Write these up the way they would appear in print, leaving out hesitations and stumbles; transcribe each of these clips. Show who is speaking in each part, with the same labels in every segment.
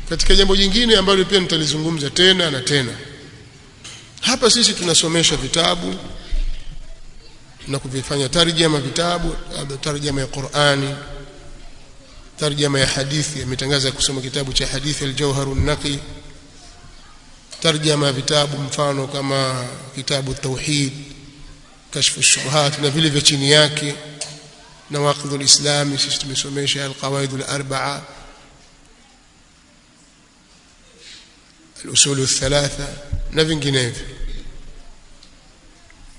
Speaker 1: Katika jambo jingine ambalo pia nitalizungumza tena na tena hapa, sisi tunasomesha vitabu na kuvifanya tarjama vitabu, labda tarjama ya Qur'ani, tarjama ya hadithi. Ametangaza kusoma kitabu cha hadithi Al-Jawharu An-Naqi, tarjama ya vitabu mfano kama kitabu Tauhid, Kashfu Shubuhat na vile vya chini yake, Nawaqidhul Islami, sisi tumesomesha Al-Qawaid Al-Arba'a, Al-Usul Al-Thalatha na vinginevyo.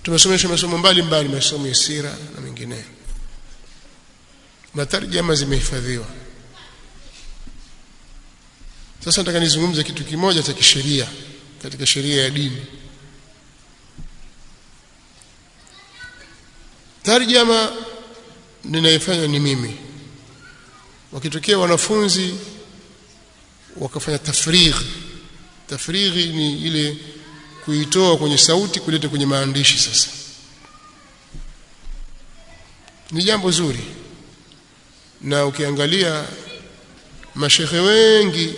Speaker 1: Tumesomesha masomo mbalimbali, masomo ya sira na mengineyo, na tarjama zimehifadhiwa. Sasa nataka nizungumze kitu kimoja cha kisheria katika sheria ya dini. Tarjama ninaifanya ni mimi. Wakitokea wanafunzi wakafanya tafrighi, tafrighi ni ile kuitoa kwenye sauti kuleta kwenye maandishi. Sasa ni jambo zuri, na ukiangalia mashehe wengi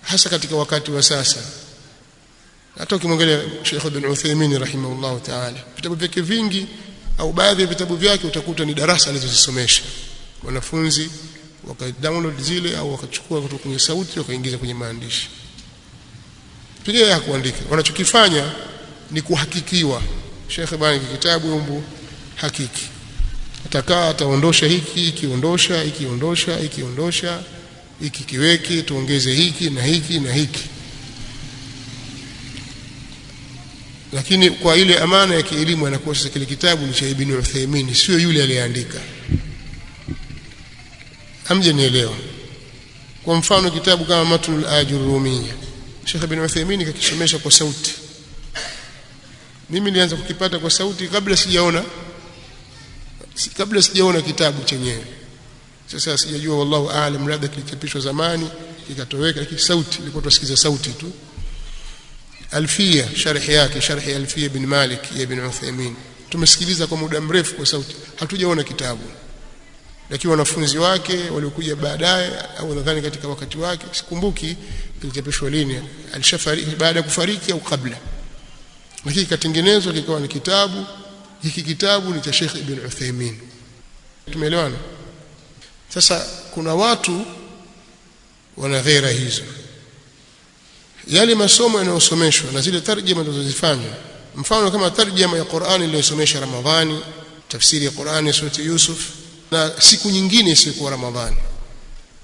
Speaker 1: hasa katika wakati wa sasa, hata ukimwangalia Sheikh Ibn Uthaymeen rahimahullah ta'ala, vitabu vyake vingi au baadhi ya vitabu vyake utakuta ni darasa alizozisomesha wanafunzi, waka download zile au wakachukua kutoka kwenye sauti wakaingiza kwenye maandishi. Pia ya kuandika, wanachokifanya ni kuhakikiwa. Sheikh bwana, kitabu umbu hakiki, atakaa ataondosha hiki, ikiondosha ikiondosha ikiondosha hiki, kiweke, tuongeze hiki na hiki na hiki, lakini kwa ile amana ya kielimu anakuwa sasa kile kitabu ni cha Ibn Uthaymeen, sio yule aliyeandika. Hamje nielewa? Kwa mfano kitabu kama Matnul Ajurumiyya, Sheikh Ibn Uthaymeen kakisomesha kwa sauti. Mimi nilianza kukipata kwa sauti kabla sijaona kitabu chenyewe. Sasa sijajua, wallahu aalam, labda kilichapishwa zamani kikatoweka, lakini sauti ilikuwa tusikiza sauti tu. Alfia, sharhi yake, sharhi Alfia ibn Malik ya Ibn Uthaymeen, tumesikiliza kwa muda mrefu kwa sauti, hatujaona kitabu, lakini wanafunzi wake waliokuja baadaye, au nadhani katika wakati wake, sikumbuki kilichapishwa lini, alishafariki, baada ya kufariki au kabla, lakini kikatengenezwa kikawa ni kitabu. Hiki kitabu ni cha Sheikh Ibn Uthaymeen. Tumeelewana? Sasa kuna watu wana ghera hizo, yale masomo yanayosomeshwa na zile tarjama zinazozifanywa, mfano kama tarjama ya Qur'ani iliyosomesha Ramadhani, tafsiri ya Qur'ani surati Yusuf na siku nyingine isiyokuwa Ramadhani,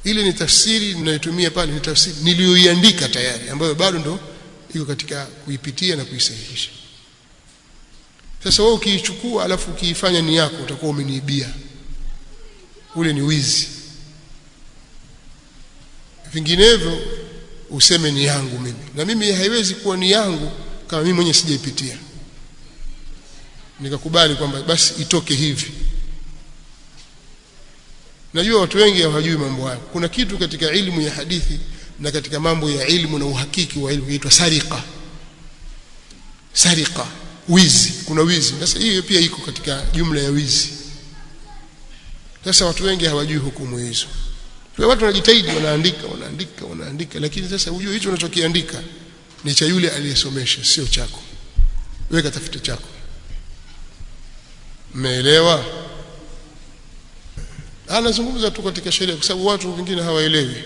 Speaker 1: ile ni tafsiri ninayotumia pale, ni tafsiri niliyoiandika tayari, ambayo bado ndo iko katika kuipitia na kuisahihisha. Sasa wewe ukiichukua alafu ukiifanya ni yako, utakuwa umeniibia, ule ni wizi. Vinginevyo useme ni yangu mimi, na mimi haiwezi kuwa ni yangu kama mimi mwenyewe sijaipitia nikakubali kwamba basi itoke hivi. Najua watu wengi hawajui mambo hayo. Kuna kitu katika ilmu ya hadithi na katika mambo ya ilmu na uhakiki wa ilmu inaitwa sariqa. Sariqa, wizi. Kuna wizi. Sasa hiyo pia iko katika jumla ya wizi. Sasa watu wengi hawajui hukumu hizo. Kwa watu wanajitahidi, wanaandika, wanaandika, wanaandika, lakini sasa hujue hicho unachokiandika ni cha yule aliyesomesha, sio chako. Weka tafute chako. Mmeelewa? Anazungumza tu katika sheria kwa sababu watu wengine hawaelewi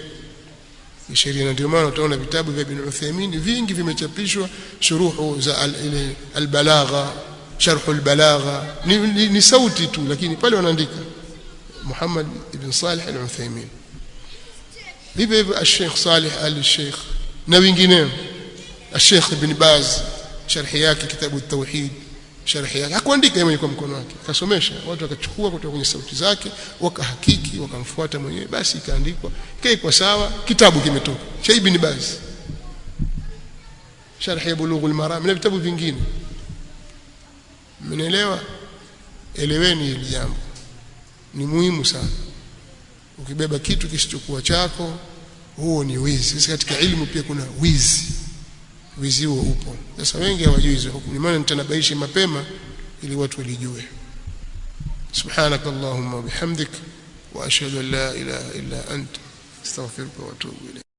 Speaker 1: sheria, na ndio maana utaona vitabu vya Ibn Uthaymeen vingi vimechapishwa, shuruhu za ile al-balagha, sharhu al-balagha, ni sauti tu, lakini pale wanaandika Muhammad ibn Salih al-Uthaymeen, vivyo hivyo al-Sheikh Salih al-Sheikh na wengineo, al-Sheikh Ibn Baz sharhi yake kitabu at-Tauhid, sharhi yake hakuandika yeye kwa mkono wake, akasomesha watu, wakachukua kutoka kwenye sauti zake, wakahakiki, wakamfuata mwenyewe, basi ikaandikwa, ikaikwa sawa, kitabu kimetoka cha Ibn Baz, sharhi ya Bulughul Maram na vitabu vingine. Mmenielewa? Eleweni hili jambo, ni muhimu sana. Ukibeba kitu kisichokuwa chako, huo ni wizi. Sasa katika ilmu pia kuna wizi, wizi huo upo. Sasa wengi hawajui hizo hukumu, maana nitanabaisha mapema ili watu walijue. سبحانك اللهم وبحمدك واشهد ان لا اله الا انت استغفرك واتوب اليك.